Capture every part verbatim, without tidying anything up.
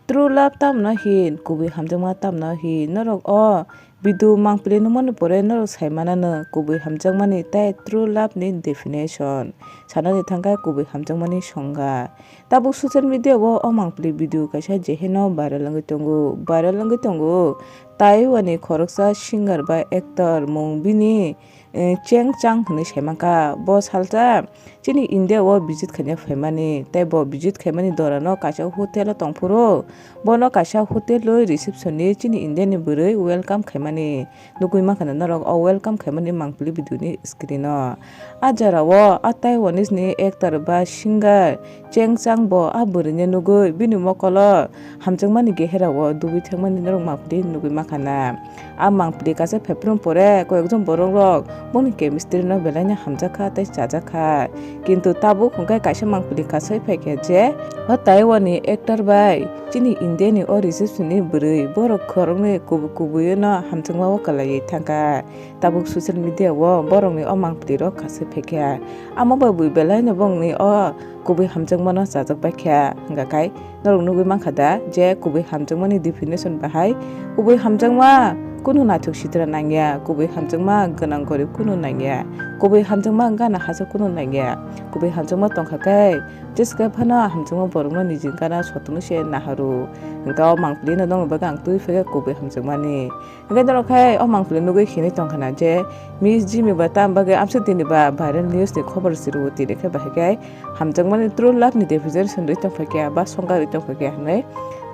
True love tamno hin, kubui hamjakma tamno hin, norok o video mangpili nukmani pore norok sai manano kubui hamjakmani tei true love ni definition. Sanani thangkha kubui hamjakmani songkha. Tabuk social media o o mangpili video kaisa jeheno viral wngwi tongo. Viral wngwi tongo. Taiwan ni khoroksa singer bai actor mung bini, eh, Cheng Chang hinwi saimankha. Bo salsa chini India o visit khaina phaimani. Tei bo visit khaimani dorano kaisa hotel o tongphuru. Bono kaisa hotel o reception ni chini India ni bwrwi welcome khaimani. Nugwi mankha na norok o welcome khaimani mangpili video ni screen o. A jora o a Taiwanese ni actor ba singer Cheng Chang bo a bwrwino nugwi bini mokolo hamjakmani gehera o dubui thangmani norok mangpili nugwi mankha na. A mangpili kaisa phaiphrum pore koyekjon borok rok boni chemistry no belai no hamjakha tei chajakha. Kintu tabuk hwnkhe kaisa mangpili kasai phaikha je o Taiwan ni actor bai chini India ni o reception ni bwrwi borok khoroknwi kubu kubuino hamjakma o kwlaiwi thangkha. Tabuk social media o borokni o mangpili rok kasai phaikha. Amo bai bui belai no bongni o kubui hamjakmano chajak baikha hwnkha khai norok nugwi mankha da je kubui hamjakmani definition bahai kubui hamjakma kunu naithok sitra nangya, kubui hamjakma gwnang gorib kunu nangya, kubui hamjakma gana hachak kunu nangya, kubui hamjakma tongkha khe jeske phano hamjakma borokno niji gana sotongo se naharu. Hwnkhe o mangpili no nokni bagwi ang twi phai khe kubui hamjakmani. Hwnkhe norok khai o mangpili nugwi hinwi tongkha na je Miss Jimmy ba tam bagwi amswk tini ba viral news ni khobor siro tini khe bahai khe hamjakmani true love ni definition rwi tongphaikha ba songkha rwi tongphaikha hinwi.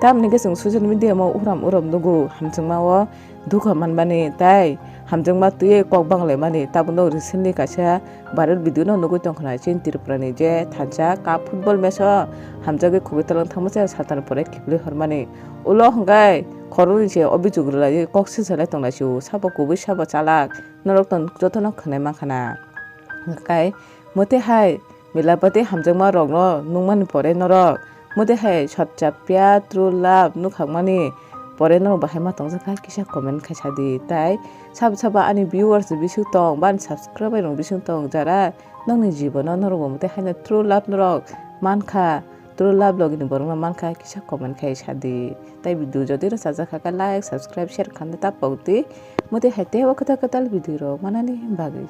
Tamni khe chwng social media o uram uram nugo hamjakma o dukha manmani tei hamjakma twiwi kok banglaimani. Tabukno recently kaisa viral video no nugwi tongkha na chini Tripura ni je thansa cup football match o hamjagwi khugwi twlang thangma se satan pore kiphilwi hormani. Ulo hwnkhe khoroknwi se o bijwk rwlaiwi kok sisalai tonglaisio, sabo kubui sabo chalak, norok tong jotono khwnai mankha na. Hwnkhe mwtwi hai milapati hamjakma rokno nukmani pore norok mwtwi hai sotchapya true love nukhakmani pore norok bahai ma tongjakha kisa comment khai sadi. Tai sabo sabo ani viewers bising tong bani subscriber rok bising tong jara nokni jibono norok bo mwtwi haino true love norok mankha. True love logi ni borok no mankha kisa comment khai sadi. Tai video jodi rw chajak kha khe like, subscribe, share khamna ta pokdi. Mwtwi hai teibo kwtal kwtal video rok manani bagwi.